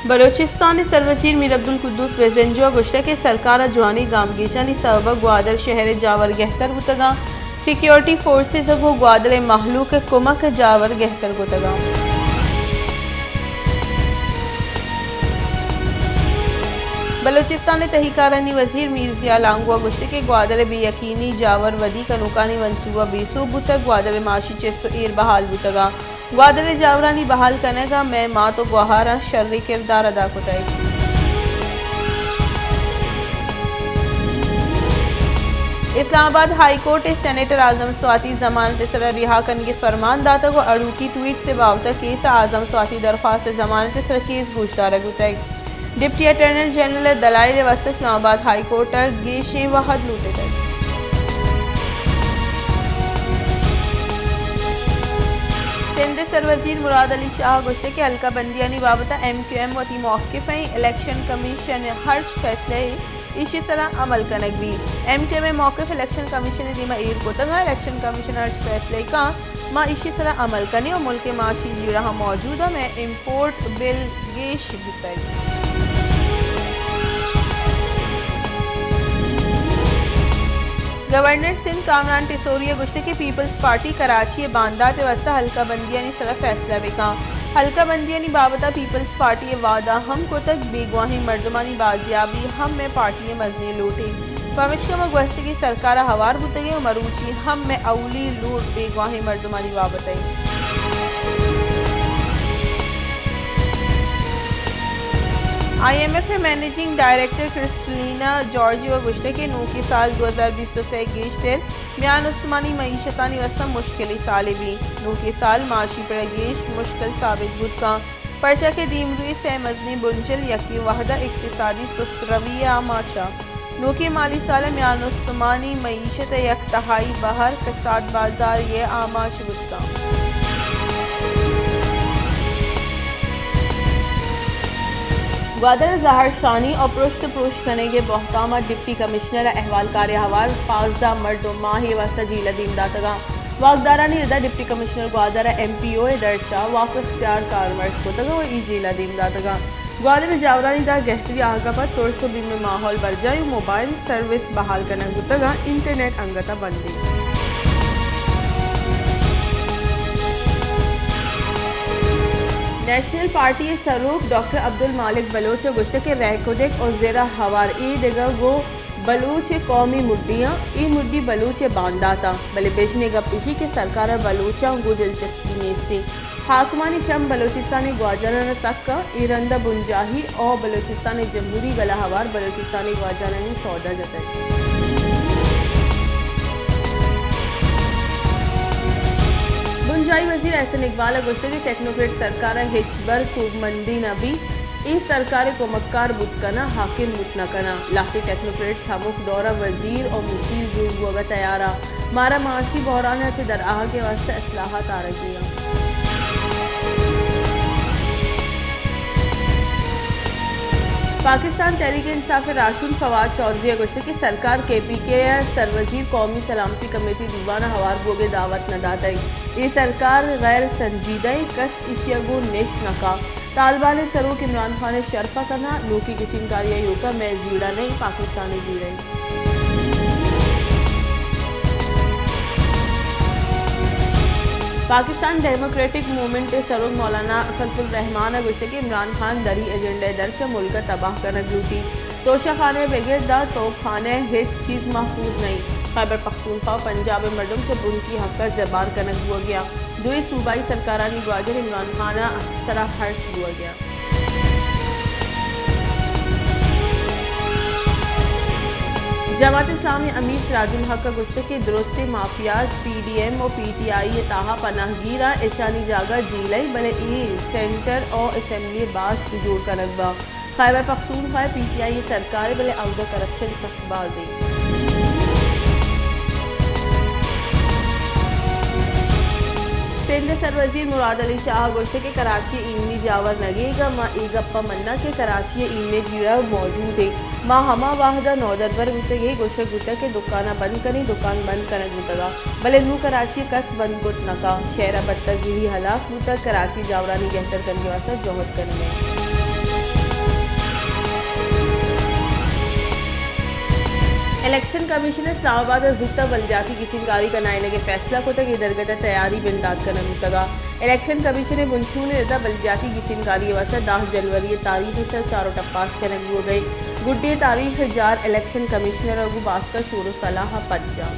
بلوچستان ءِ سروزیر میر عبدالقدوس بزنجو ءَ گوشتگ کہ سرکار ءَ جوانیں گامگیجانی سبب ءَ گوادر شہر ءِ جاور گہتر بوتگ اَنت، سیکیورٹی فورسز ءَ گوں گوادر ءِ مہلوک ءِ کمک ءَ جاور گہتر کتگ اَنت۔ بلوچستان ءِ تہی کارانی وزیر میر ضیاء لانگو ءَ گوشتگ کہ گوادر ءِ بے یقینی جاور ودی کنوکانی منصوبہ بے سوب بوتگ، گوادر ءِ معاشی چست ءُ ایر بحال بوتگ اَنت۔ گوادر ءِ جاورانی بحال کنگ ءَ مئے مات ءُ گوہاراں شریں کردار ادا کتگ۔ اسلام آباد ہائی کورٹ ءَ سینیٹر اعظم سواتی ضمانت ءِ سرا رہا کنگ ءِ فرمان داتگ ءُ اڑوکی ٹویٹس ءِ بابت ءَ کیس ءَ اعظم سواتی درخواست ضمانت ءِ سرا کیس گوشدارگ بوتگ۔ ڈپٹی اٹارنی جنرل ءِ دلائل ءِ واستہ اسلام آباد ہائی کورٹ ءَ گیشیں وہد لوٹتگ۔ سندھ ءِ سروزیر مراد علی شاہ ءَ گوشتگ کہ حلقہ بندیانی بابت ءَ ایم کیو ایم وتی موقف ءَ، الیکشن کمیشن ءِ ہرچ فیصلہ ءَ ایشی ءِ سرا عمل کنگ بیت۔ ایم کیو ایم ءِ موقف الیکشن کمیشن ءِ دیما ایر کتگ اَنت، الیکشن کمیشن ہرچ فیصلہ ءَ کنت، ما ایشی ءِ سرا عمل کنیں ءُ ملک ءِ معاشی جیڑہ ہم موجود اَنت، مئے امپورٹ بل گیش بوتگ۔ گورنر سندھ کامران ٹسوری ءَ گوشتگ کہ پیپلز پارٹی کراچی ءِ باندات ءِ واستہ حلقہ بندیانی سرا فیصلہ بہ کنت۔ حلقہ بندیانی بابت ءَ پیپلز پارٹی ءَ وعدہ ہم کتگ، بیگواہیں مردمانی بازیابی ہم مئے پارٹی ءِ مزنیں لوٹے۔ پمشکا ما گوستگیں سرکار ءَ ہوار بوتگیں ءُ مروچی ہم مئے اولی لوٹ بیگواہیں مردمانی بابت ءَ۔ آئی ایم ایف ءِ منیجنگ ڈائریکٹر کرسٹلینا جارجیو ءَ گوشتگ کہ نوکیں سال دو ہزار بیست ءُ سئے گیشتر میان استمانی معیشتانی واستہ مشکلیں سالے بیت۔ نوکیں سال معاشی پڑ ءَ گیش مشکل ثابت بوت کنت، پرچا کہ دیمروئی سئے مزنیں بنجل یکیں وہد ءَ اقتصادی سست روی ءِ آماچ اَنت۔ نوکیں مالی سال ءَ میان استمانی معیشت ءِ یک تہائی بہر کساد بازاری ءِ آماچ بوت کنت۔ گوادر ءَ زہرشانی ءُ پرشت پروش کنگ ءِ بہتام ءَ ڈپٹی کمشنر ءَ احوالکار ءِ ہوار پانزدہ مردم ماہے ءِ واستہ جیل ءَ دیم داتگ اَنت۔ واکدارانی رد ءَ ڈپٹی کمشنر گوادر ءَ ایم پی او ءِ درچ ءَ واقف اختیار کارمرز کتگ ءُ اے جیل ءَ دیم داتگ اَنت۔ گوادر ءِ جاورانی تہا گہتری آہگ ءَ پد ترس ءُ بیم ءِ ماحول برجاہ اِنت، موبائل سروس بحال کنگ بوتگ اَنت، انٹرنیٹ انگت ءَ بند اِنت۔ نیشنل پارٹی ءِ سروک ڈاکٹر عبدالمالک بلوچ ءَ گوشتگ کہ رہکدگ ءُ زر ءِ ہوار اے دگہ گوں بلوچ ءِ قومی مڈی آں، اے مڈی بلوچ ءِ باندات آں، بلے بژن ءِ گپ ایشی کہ سرکار ءَ بلوچاں گوں دلچسپی نیست اِنت۔ حاکمانی چم بلوچستان ءِ گواجنان ءَ سک اَنت، اے رند ءَ بنجاہی ءُ بلوچستان ءِ جمہوری گل ءَ ہوار بلوچستان ءِ گواجنانی سودا جتگ۔ بنجاہی وزیر احسن اقبال ءَ گوشتگ کہ ٹیکنوکریٹ سرکار ءَ ہچبر سوبمندی نہ بیت، اے سرکار ءِ کمکار بوت کناں، حاکم بوت نہ کناں۔ لہتے ٹیکنوکریٹس ہمک دور ءَ وزیر ءُ مشیر جوڑ بوگ ءَ تیار اَنت۔ مارا معاشی بحران ءَ چہ در آہگ ءِ واستہ اصلاحات آرگی اَنت۔ پاکستان تحریک انصاف ءِ راہشون فواد چوہدری ءَ گوشتگ کہ سرکار کے پی کے ءِ سروزیر قومی سلامتی کمیٹی دیوان ءَ ہوار بوگ ءِ دعوت نہ داتگ۔ اے سرکار غیر سنجیدہ اِنت، کس ایشی ءَ گوں نشت نہ کنت۔ طالبان ءِ سروک عمران خان ءِ شرپ ءَ کناں، نوکیں گچین کاری ءِ ایوک ءَ مئے جیڑہ نہ اِنت، پاکستان ءِ جیڑہ اِنت۔ پاکستان ڈیموکریٹک موومنٹ ءِ سروک مولانا فضل الرحمان ءَ گوشتگ کہ عمران خان دری ایجنڈا ءِ در چہ ملک ءَ تباہ کنگ لوٹیت۔ توشہ خانہ ءَ بگر داں توپ خانہ ءَ ہچ چیز محفوظ نہ اِنت۔ خیبر پختونخوا ءُ پنجاب ءِ مردم چہ بنکی حق ءَ زبہر کنگ بوگ ءَ اَنت۔ دوئیں صوبائی سرکارانی گواجن عمران خان ءِ سرا ہرچ بوگ ءَ اَنت۔ جماعت اسلامی ءِ امیر سراج الحق ءَ گوشتگ کہ درستیں مافیاز پی ڈی ایم ءُ پی ٹی آئی ءِ تہا پناہ گیر اَنت، اشانی جاگہ جیل اِنت، بلے اے سینٹر ءُ اسمبلی ءِ باسک جوڑ کنگ بنت۔ خیبر پختونخوا ءِ پی ٹی آئی ءِ سرکار اِنت، بلے اودا کرپشن سک باز اِنت۔ سندھ ءِ سروزیر مراد علی شاہ ءَ گوشتگ کہ کراچی ءِ ایمنی جاور نہ گیگ ءَ، ما اے گپ ءَ مناں کہ کراچی ءِ ایمنی ءِ جیڑہ موجود اِنت۔ ما ہما وہد ءَ نودربر بوتگ ایں، گوشگ بوتگ کہ دکان ءَ بند کنیں، دکان بند کنگ بوتگ اَنت، بلے نوں کراچی ءَ کس بند کت نہ کنت۔ شہر ءَ بتکگیری ہلاس بوتگ، کراچی ءِ جاورانی گہتر کنگ ءِ واستہ جہد کنگ ءَ اِنت۔ الیکشن کمیشن ءَ اسلام آباد ءَ زوت ءَ بلجاتی گچین کاری کنائینگ ءِ فیصلہ کتگ، اے درگت ءَ تیاری بندات کنگ بوتگ ءَ الیکشن کمیشن ءِ بنشون ءِ رد ءَ بلجاتی گچین کاری ءِ واستہ دہ جنوری ءِ تاریخ ءِ سر چارو ٹپاس کنگ بوگ ءَ اِنت۔ گڈی ءِ تاریخ ءِ جار الیکشن کمیشنر ءَ گوں باسکا شور ءُ سلاہ ءَ پد جاہ۔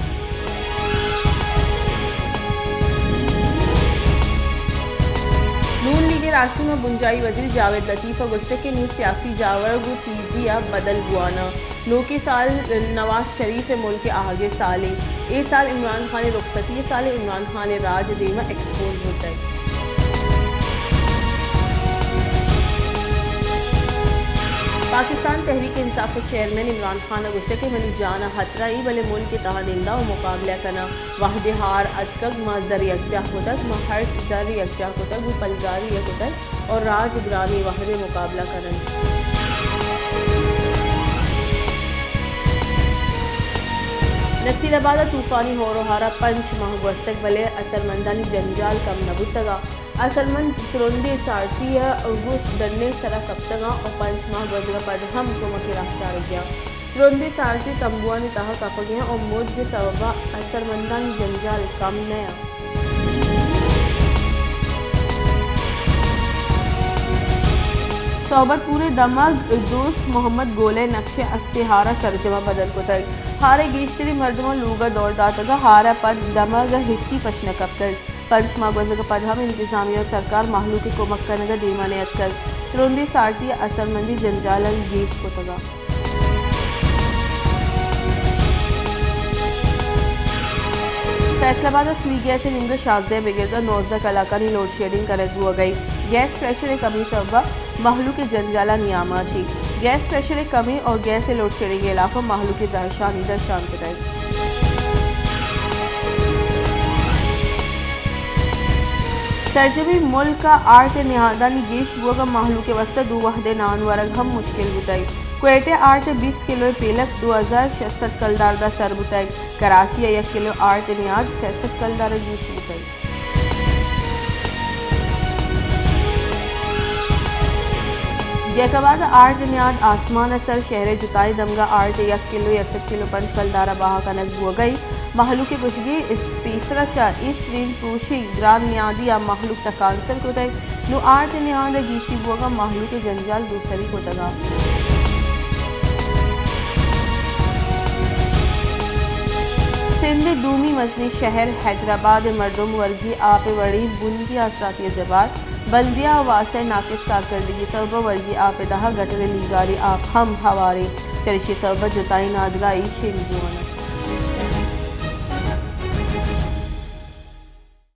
نون لیگ ءِ راہشون ءُ بنجاہی وزیر جاوید لطیف ءَ گوشتگ کہ نوں سیاسی جاور گوں تیزی ءَ بدل بوان اَنت۔ نوکیں سال نواز شریف ءِ ملک ءِ آہگ ءِ سالے۔ اے سال عمران خان ءِ رخصتی ءِ سالے، عمران خان ءِ راج ءِ دیم ءَ ایکسپوز بوتگ۔ پاکستان تحریک انصاف ءِ چیئرمین عمران خان ءَ گوشتگ کہ منی جان ءَ خطرہ ایں، بلے ملک ءِ تہا ننداں ءُ مقابلہ کناں۔ وہدے ہار اتکگ، ما زر یکجاہ کتگ، ما ہرچ زر یکجاہ کتگ ءُ پلگاری ءَ کتگ ءُ راج گرانیں وہدے مقابلہ کن اَنت۔ نصیر آباد ءَ طوفانی ہور ءُ ہار ءَ پنچ ماہ گوستگ، بلے اثرمندانی جنجال کم نہ بوتگ ءَ اثرمند ترندیں سارتی ءَ گوں ڈنیں سر ءَ کپتگ اَنت ءُ پنچ ماہ گوزگ ءَ پد ہم کمک ءِ راہ چارگی اَنت۔ ترندیں سارتی تمبوانی تہا کپگی اَنت ءُ مچ ءِ سوب ءَ اثرمندانی جنجال کم نہ اَنت۔ صحبت پور ءِ دمگ دوست محمد گول ءِ نقش ءِ استحارہ سرجم ءَ بدل کتگ۔ ہار ءِ گیشتریں مردماں لوگ ءَ دور داتگ ءُ ہار ءَ پد دمگ ءَ ہچی پش نہ کپتگ۔ پنچ ماہ گوزگ ءَ پد ہم انتظامیہ ءُ سرکار مہلوک ءِ کمک کنگ ءَ دیما نیاتکگ۔ ترندیں سارتی ءَ اثرمندی جنجالاں گیش کتگ۔ فیصل آباد ءَ سوئی گیس ءِ نیمگ ءَ شانزدہ ءِ بگر داں نوزدہ کلاکانی لوڈ شیڈنگ کنگ بوگ ءَ اِنت۔ گیس پریشر ءِ کمی ءِ سبب ءَ مہلوک ءِ جنجالاں نیام ءَ چی۔ گیس پریشر ءِ کمی ءُ گیس ءِ لوڈ شیڈنگ ءِ ہلاپ ءَ مہلوک ءِ زہرشانی درشان کتگ۔ سرجمیں ملک ءَ آرت ءِ نہادانی گیش بوگ ءَ مہلوک ءِ واستہ دو وہد ءِ نان ورگ ہم مشکل بوتگ۔ کوئٹہ ءَ آرت ءِ بیست کلو ءِ پیلک دو ہزار شش سد کلدار ءَ سر بوتگ۔ کراچی ءَ یک کلو آرت ءِ نہاد سئے سد کلدار ءَ گیش بوتگ۔ جیکب آباد ءَ آرت ءِ نہاد آسمان ءِ سر، شہر ءِ جتائیں دمگ ءَ آرت ءِ یک کلو یک سد چل ءُ پنچ کلدار ءَ بہا کنگ بوگ ءَ اِنت۔ مہلوک ءِ گوشگ ءَ اِنت پیسر ءَ چہ اے سرین پروشی گران نیادی ءَ مہلوک تکانسر کتگ۔ نوں آرت ءِ نہاد ءِ گیشی بوگ ءَ مہلوک ءِ جنجال دوسری کتگ اَنت۔ سندھ ءِ دومی مزنیں شہر حیدرآباد ءِ مردم ورگی آپ ءِ وڑیں بنکی آسراتی ءَ زبہر۔ بلدیہ ءُ واسا ءِ ناقص کارکردگی ءِ سبب ءَ ورگی آپ ءِ تہا گٹر ءِ لیگاریں آپ ہم ہوار اِنت، چریشی ءِ سبب ءَ جتائیں نادراہی شنگ بوان اَنت۔